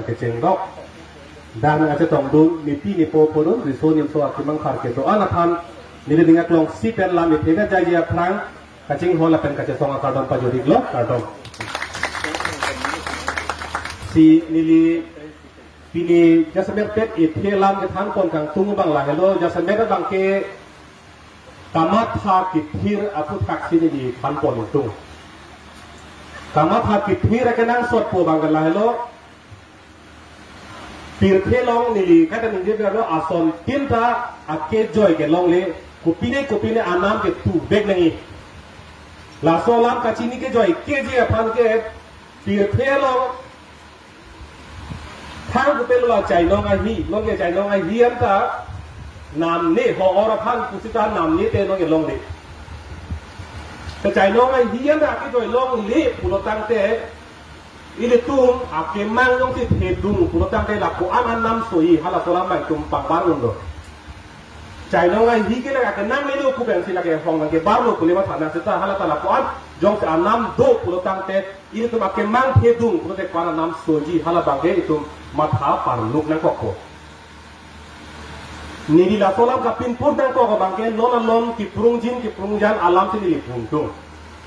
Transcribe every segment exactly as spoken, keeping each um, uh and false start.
Kecheng dok. Dak nangkachetongdun, nepi nepo pudun, riso nimso akemang phar kedo-an aphan, neli ning aklong si pen lam itheda jaji aphrang, kachinghon lapen kachesong akardom pajut-iklo, kardom. Si neli pini jasemet pet ithe lam kethan pon kangtung abang lahelo, jasemet abangke kamatha kethir aputhaksi neli than pon ingtung. Kamatha kethir akenangsot pu abangke lahelo, pirthe along neli kata ningje berlo asontin ta akejoi kelongle, kopine kopine anam ketubek nangji. Laso alam kachini kejoi keji aphan ke pirthe along thang kopilo la chainong ahi, nonke chainong ahi anta namne ho or aphan pusita namne te nonke longle. Te chainong ahi anta akejoi longle pulo tangte ilitum akemang jongsi thedung pulo tangte lapu-an anam soji, halaso alam abang itum pangbar undo. Chainong ahi ke lake akenang melo pu pensi lake hong nangkebarlo pu le matha nang seta, hala ta lapu-an jongsi anam do pulo tangte ilitum akemang thedung pulote ko-an anam soji, hala abangke itum matha parluk nangkokpo. Neli laso alam kapinpur nangkok abangke non along kiprungjin kiprungjan alamsi neli pu ingtung.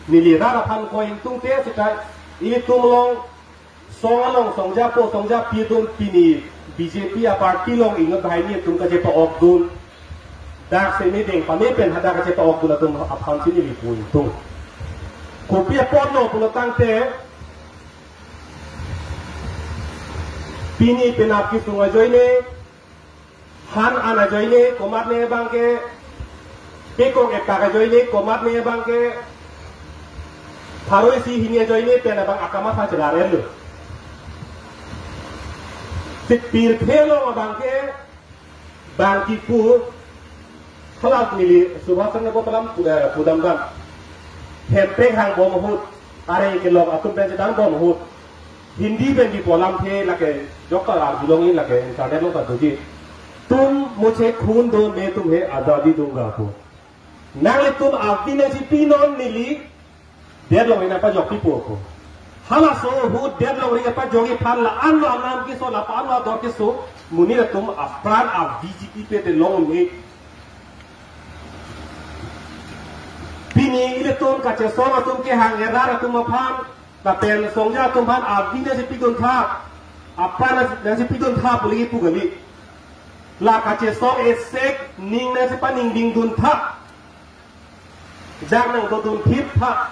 Neli rat aphan ko ingtungte seta ilitum along song along songjapo songjapi atum pini B J P aparty along inut banghini atum kachepa-okdun. Dak semi deng pame pen hadak kachepa-okdun atum aphansi neli pu ingtung. Kopi apotlo pulo tangte pini penap kesung ajoine, han an ajoine, komatne abangke pekong epak ajoine, komatne abangke pharo isi hini ajoine pen abang akamatha chelarelo. Si pirthe along abangke bang kipu, halat neli Subhash Chandra Bose alam pu-, eh, pudamdam. Hemprek hangbom ahut, areng kelong atum pen chedangbom ahut, Hindi pen kipu alamthe lake jokta arjulongji, lake internet along ta doji. तुम मुझे खून दो, मैं तुम्हें आज़ादी दूंगा pu. Nanglitum avi nangchepinon neli det longri nangpajokpipo pu. Halaso ahut det longri kapajokji aphan la-anlo anam keso, la-anlo ador keso, monit atum apran avi chepipe te long un-e. Pini ilitum kachesong atum kehang, erat atum aphan lapen songja atum aphan avi nangchepidun tha, apran nangchepidun tha pu le kipu kali. La kachesong esek ning nangchepaningdingdun tha. Jang nangdodun thip tha.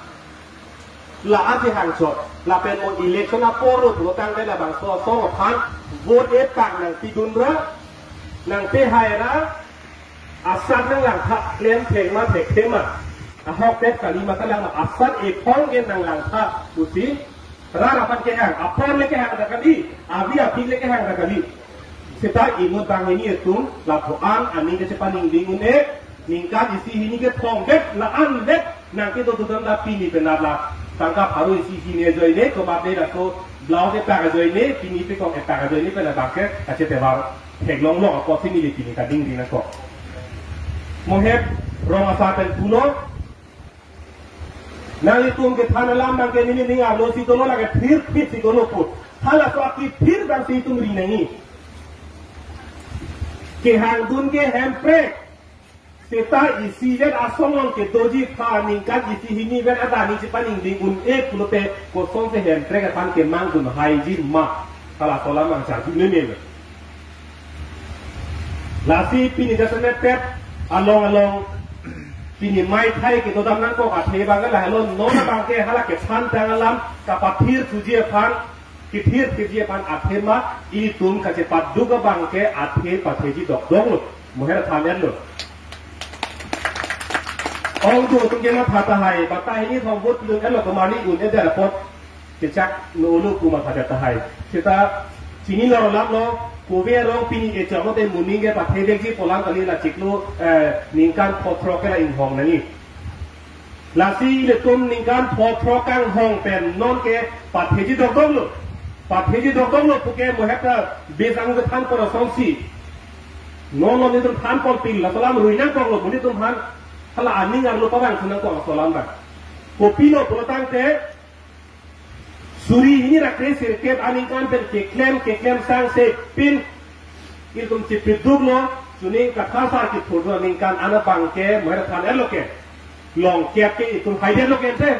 La-an si hangchot. Lapen mo election apor lo pulo tangte labangso asong aphan vote epak nangpidun ra, nangpehai ra, asat nanglang tha, klem thek ma thekthe ma, ahokpet kali ma kalang ma, asat ephong ke nanglang tha pusi rat aphan kehang, apor le kehang ta kali, avi aphi le kehang ta kali. Seta inut banghini atum lapu-an aning kachepaningding un-e, ningkan isi hini kethom vet, la-an vet nangkedodun ta pini penap la tangka pharo isi hini ajoine, komatne laso blouse epak ajoine, pini pekong epak ajoine pen abangke kachetevar theklonglong apotsi neli pini kaningri nangkok. Mo het rong asar pen pulo, nanglitum kethan alam abangke neli ning arlo si dolo, lake phirphit si dolo pu. Halaso akephi abangsi itum ri nangji. Kehangdun ke Hemprek. Seta isi vet asong along kedoji aphan ningkan isi hini vet adan nangchepaningding un-e pulote kosonsi Hemprek aphan kemangdun haiji ma? Halaso alam nangchardun meme. Lasi pini jasemet pet along along pini maithai kedodam nangkok athe abangke lahelo, non abangke hala kephan tang alam kapathir thuji aphan, kethir thuji aphan athema, itum kachepaduk abangke athe patheji dokdoklo. Mo het than etlo. Ongdung atum kematha tahai, bata hini thom vote pidun etlo, kemani un-edet apot kechak nolo pu mathadet tahai. Seta chini lor alam lo, kove arong pini echok lote moning ke pathedetji pu alam kali, la chiklo, eh, ningkan pho throk ke la inghong nangji. Lasi ilitum ningkan pho throk kanghong pen nonke patheji dokdoklo. Patheji dokdoklo puke mo het ta bejang kethan pora songsi. Non lo nelitum than ponpil, laso alam rui nangkoklo, nelitum aphan hala aning arlo pavang thu nangkok laso alam abang. Kopilo pulo tangte, Suri hini ra kre sirkep aningkan pen keklem keklem sangse pin ilitum chipiduk lo, chuning kathasar kithurdu aningkan an abang ke moher than erlo ke. Longkep ke itum haidetlo ke ante.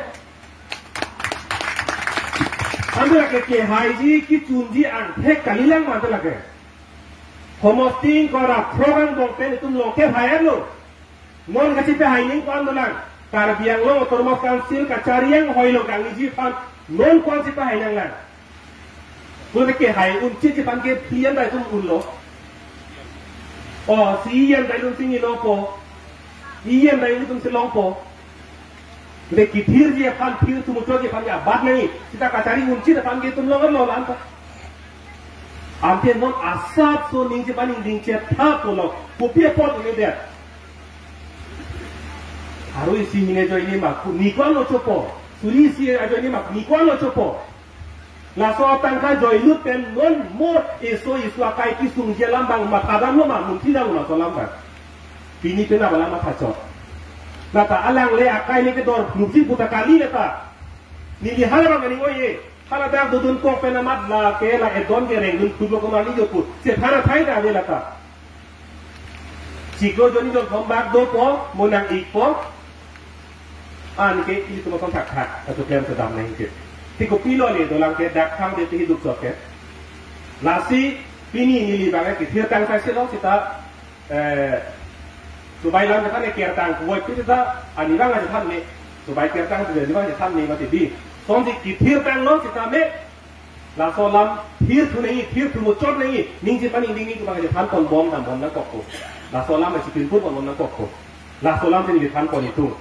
Ante lake kehaiji kechunji angthek kalilang ma ante lake. Homosting kora throk angbong pen itum longkep hai erlo. Non kachipehai ning ko-an dolang. Karbi Anglong Autonomous Council kachari anghoilo kangiji aphan non ko-an chipehai nanglang. Pule kehai unchitji aphan ke phi an dai itum unlo. O, si iyan dai itum si ngilopo. Iyan dai itum si longpo. Pule kethirji aphan, thir thumuchotji aphan ke abat nangji. Seta kachari unchit aphan ke itum longlo la anta. Ante non asapso ning chepaning ding chetha pulo. Kopi apot inedet. Aro isi hini ajoine ma, ni ko-an lo chopo. Suri isi ajoine ma, ni ko-an lo chopo. Laso atangka joilut pen non mo eso isu akai kesungji alam abang mathadamlo ma, munthidamlo ma laso alam abang. Pini pen abala mathachot. Lata alangle akai ne kedor phluji puta kali lata. Neli hala abang aning oi-e. Hala dak dodun kok pen amat lake la edon kereng dun phlulo komat ni jopu. Chethan athai ta ne lata. Chiklo jonni jonthom bak dopo, mo nang-ikpo. Anke ilitum ason thakthak, atu klem sedam nangji ke. Te kopilo le dolang ke dak thang de te hiduk sok ke. Lasi pini neli abang ke kethir tang sai silo seta, eh, subai lam kethan ne ker tang kuwai pi seta ani abang aja than ne. Subai ker tang seta ani abang aja than ne mati di. Sonsi kethir tanglo seta me. Laso alam thir thu nangji, thir thumuchot nangji, ning chepaning ding ning kebang chethan ponbom dambom nangkokpo. Laso alam chipinpur ponbom nangkokpo. Laso alam si neli than pon itum.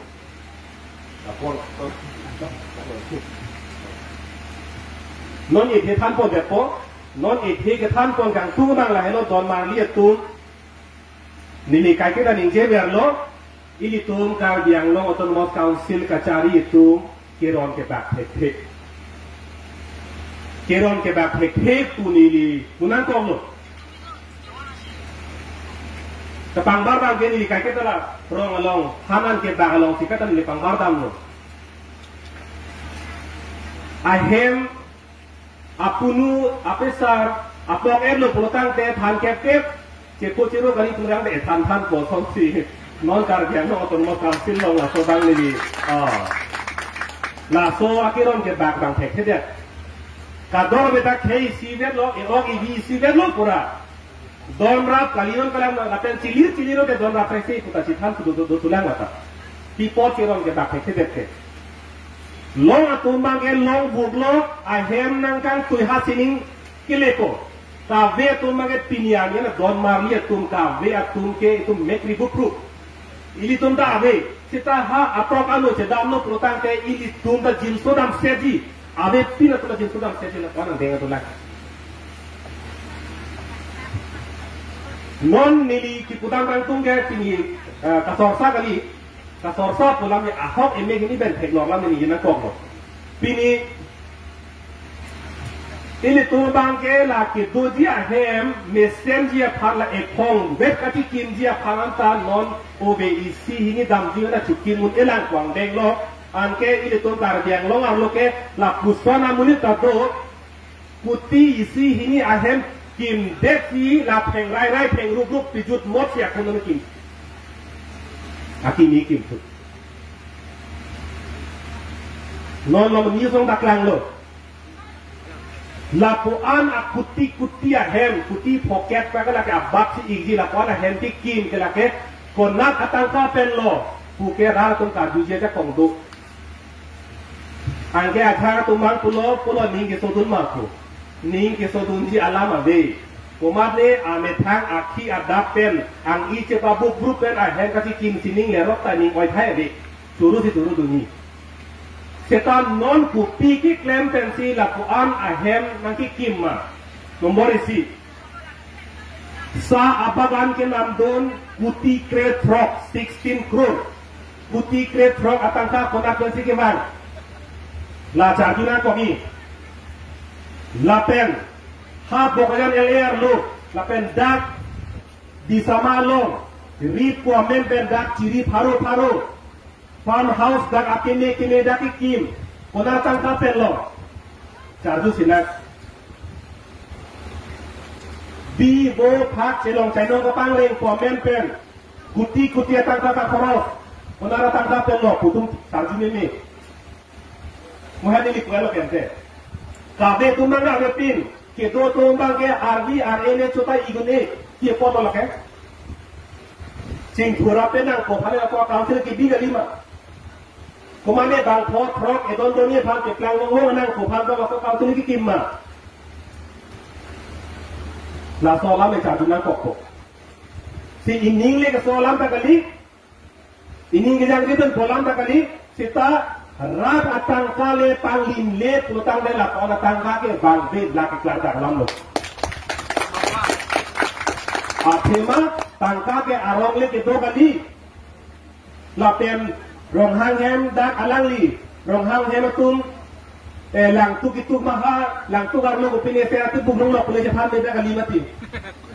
Non ithe than pondetpo, non ithe kethan pon kangtung abang lahelo don marli atum. Neli kaiketa ningjeverlo, ilitum Karbi Anglong Autonomous Council kachari atum keron kebak thekthe. Keron kebak thekthe pu neli pu nangkoklo. Kapangbar abang ke neli kaiketa la rong along, hanan kebak alongsi kata neli pangbar damlo. Ahem apunu, apesar, apok erlo pulotangte than kepkep, chepo chero kali turang de than than kosonsi. Non Karbi Anglong Autonomous Council along laso abang neli. Ah. Laso akeron kebak abang thekthedet. Kador beta khei isivetlo, e-ok ivi isivetlo pura. Don rap kalinon kalang lapen chilir chilir ke don rap sai puta chithan tu do do tulang lata. Pi apot keron kebak thekthe ke. Long atum abang ke long vurlo ahem nangkangtui ha sining kelepo. Kave atum abang ke pini an ya don marli atum kave atum ke itum mek ribup rup. Ilitum ta ave, seta ha atok ano chedamlo pulotangte ilitum ta jimso damsetji. Avepin atum ta jimso damsetji la ko-an angdeng atum lang. Non neli kipu dam kangtung ke pini, eh, kasorsa kali, kasorsa pu alam ya ahok emek hini pen theklong alam neli nangkoklo. Pini ilitum abang ke la kedoji ahem mesenji aphan la ekhong vet katikimji aphan anta non ove isi hini damji na chukim un elang kwang denglo. Anke ilitum Karbi Anglong arlo ke lapuson amonit ta do, kuti isi hini ahem kimdetsi la pheng rai rai pheng rup rup pijut motsi akono kim. Akimi kimthu. Non lo ni song daklanglo. Lapu-an akuti kuti ahem, kuti pocket pa ke lake abat si iji lapu-an ahem ti kim ke lake konat atangka penlo, puke rat atum karjuji ajakong do. Anke ajahak atum abang pulo, pulo ning kesodun ma pu. Ning kesodunji alam ave. Komatne amethang akhi adap pen, ang-i chepabup brup pen ahem kachikimsi ning lerok ta ning oithai ave. Turu si turu dunji. Seta non kopi keklem pensi lapu-an ahem nangkikim ma. Nombor isi. Sa abagan kenamdun kuti krethrok, sixteen crore. Kuti krethrok atangka konat pensi kevang. La charju nangkokji. Lapen ha Bokajan L A arlo, lapen dak Disama along, rip ko amen pen dak chiri pharo pharo. Farmhouse dak akeme keme dak kekim. Konat atangka penlo. Charju sinak. Bi bo phak chelong chainong kapangring po amen pen kuti kuti atangka ta khoros. Konat atangka pen lo pu atum charju meme. Mo han neli pu-an lo kente. Kave atum nang kavepin. Kedo atum abang ke ardi arene chota igune. Kepon lo ke. Chingthura pen nangkok aphan ako council kebi kali ma. Komatne bang thot throk edon doni aphan keplang longlong nangkok aphan bang ako council kekim ma. Laso alam e charju nangkokpo. Si ining le keso alam ta kali. Ining kejang kejun pu alam ta kali. Seta rat atangka le panglim le pulotangte lapu-an atangka ke bang be lak keklar ta alam lo. Athema tangka ke arong le kedo kali. Lapen Ronghang hem dak alangli, Ronghang hem atum, eh, Langtuk ituk maha, Langtuk arlo kopine se atu bung nong lo pule jephan beda kali mati.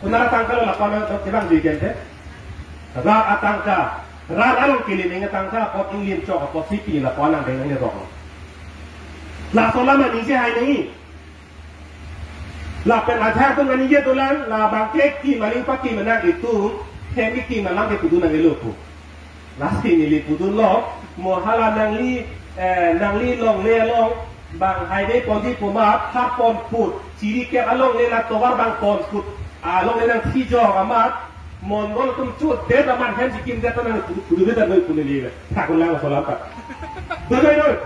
Konat atangka lo lapu-an kebang di gente. Rat atangka, rat along kili ning atangka, apot inglim chok, apot sipi lapu-an nang deng nang rok. Laso alam aningje hai nangji. Lapen ajahak atum kaningje dolang, labang ke kim aling pakim nang itum, hem kekim alam ke pudun nangjilo pu. Lasi neli pudunlo, mo hala nangli, eh, nangli longle along, bang highway ponji pu amat, ha pon put, chiri kep alongle la tovar bang pon put, alongle nangthijok amat, Mongol atum chot det amat hem chikim det ta nang pudu pudu det noi pu neli le. Thakun lang so lam ta. Doi doi doi.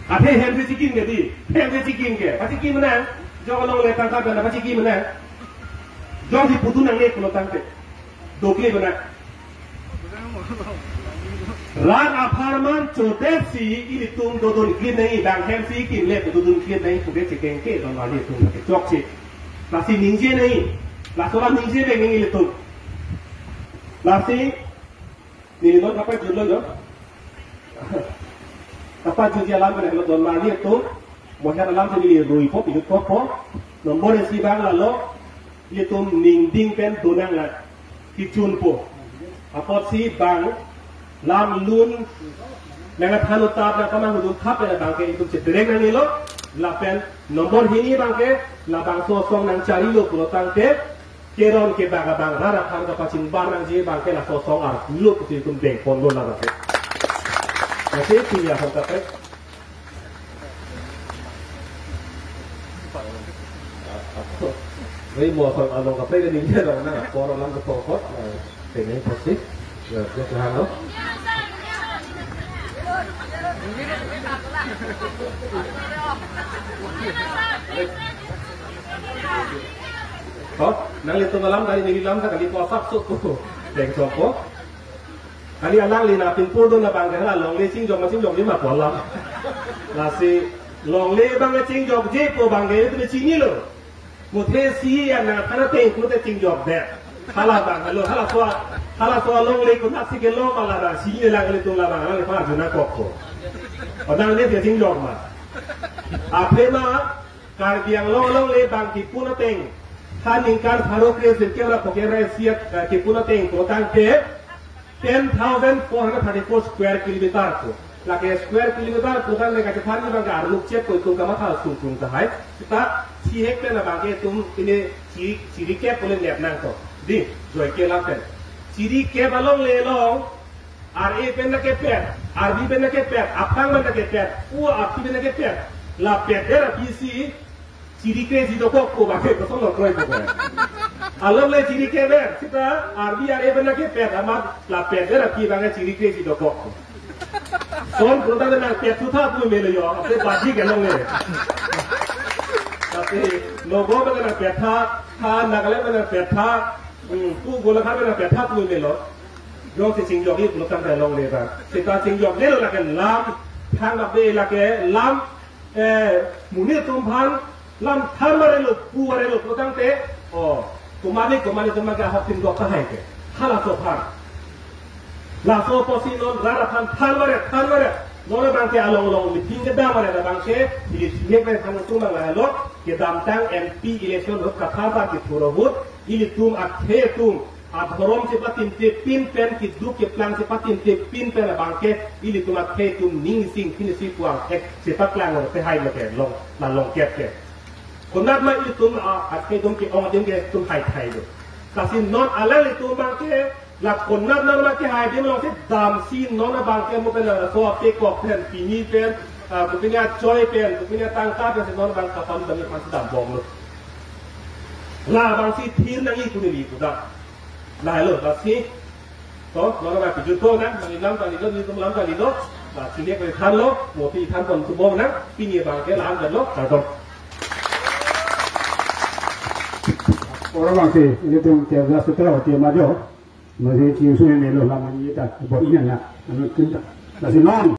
Athe hem si chikim ke di. Hem si chikim ke. Pasi kim nang. Jok alongle tangka pen pasi kim nang. Jok si pudu nangne pulotangte. Dokle bana. Rat apharman chodet si ilitum dodun klim nangji, bang hem si kim le dodun klim nangji puke chekeng ke don wali tum ke chokche. Lasi ningje nangji, laso alam ningje nangji ilitum. Lasi neli non kapajutlo jo. Kapajutji alam pen lo don wali tum. Mo her alam si neli ruipo, pidutpo. Nombor isi bang lalo, ilitum ningding pen donang la kechunpo. Apotsi bang lam lun nangthan utap nangpamang hudun thap pen abang ke itum cheterek nangnelo. Lapen nombor hini abang ke labangso asong nangcharilo pulotangte keron kebak abang rat aphan kapachingbar nangji abang ke laso asong arlo pusi itum dengponlo labang ke. Lasi pini ahom kaprek. Ri mo asong along kaprek ningje dong na, apor alam ketokot, eh, tengah posisi, ya, ya, Tuhan lo. Oh, nanglitum alam kali neli lam ta kali ko asap suk ko. Deng soko. Kali alangli na pinpur dun abang ke hala longle chingjok ma chingjokji ma pu alam. Lasi longle abang chingjokji pu abang ke itum chinilo. Muthe si ya nangthan ateng kute chingjok det. Hala abang lo, hala so, hala so longle konatsi kelo ma labang chini lang ilitum labang lang pa juna kokko. Odang ne chingjok ma. Aphema Karbi Anglong alongle abang kipun ateng, ha ningkan pharo kre sirkep ra phoke ra siat, eh, kipun ateng pulotangte ten thousand four hundred thirty-four square kilometer pu. Lake square kilometer pulotangte kachethanji abang ke arluk chet ko itum kamatha sungkung tahai. Seta chihek pen abang ke itum pine chiri, chiri kep pule nep nangkok. Di, joike lapen. Chiri kep alongle along, R A pen nangkepet, R B pen nangkepet, aphrang pen nangkepet, u aphi pen nangkepet, la pet der aphi si, chiri kre si dokok ko abang ke kosong lo kroi ko. Alongle chiri kep pen, seta R B R A pen nangkepet, amat la pet der aphi abang ke chiri kre si dokok ko. Son prodang nangpet thu tha pu melo jo, aphi baji ke longle. Tapi Nagaon pen nangpet tha, ha Nagaland pen nangpet tha, hmm, pu Golaghat pen nangpet tha pu melo. Jongsi chingjokji pulotangte longle abang. Seta chingjokjelo lake lam, thang abang lake lam, eh, monit atum aphan, lam than varelo, pu varelo pulotangte, oh, komatne, komatne atum abang ke ahok tin dok tahai ke. Halaso aphan. Laso apotsi non rat aphan than varet, than varet. Non abang ke along along meeting kedam varet abang ke, ili singek pen than atum abang lahelo, kedamtang M P election ahut kathar ta kethur ahut, ilitum akhei atum, adhorom chepatimtipin pen, keduk keplang chepatimtipin pen abangke ilitum akhei atum ning sing pin si puang ek chepaklang lo te hai lo ke long, la long kep ke. Konat ma ilitum a, akhei atum ke-ong adim ke tum hai thai lo. Lasi non alanglitum abangke la konat non ma kehai adim along si damsi non abangke mo pen laso apekok pen, pini pen, ah, kopine achoi pen, kopine atangka pen si non abang kapan bani pan si dambom lo. Labangsi thir nangji pu neli pu ta. Lahelo, lasi. To, non abang pijut ko nang, nangli lam kalilo, nelitum lam kalilo. Lasi ne kali thanlo, moti than pon tubom nang, pini abangke la-an lo, kardom. Ora abangsi, ilitum ke gas tetra oti majo. Masi ti usun ne lo lam ni ta, bo ini na, anu kinta. Lasi non.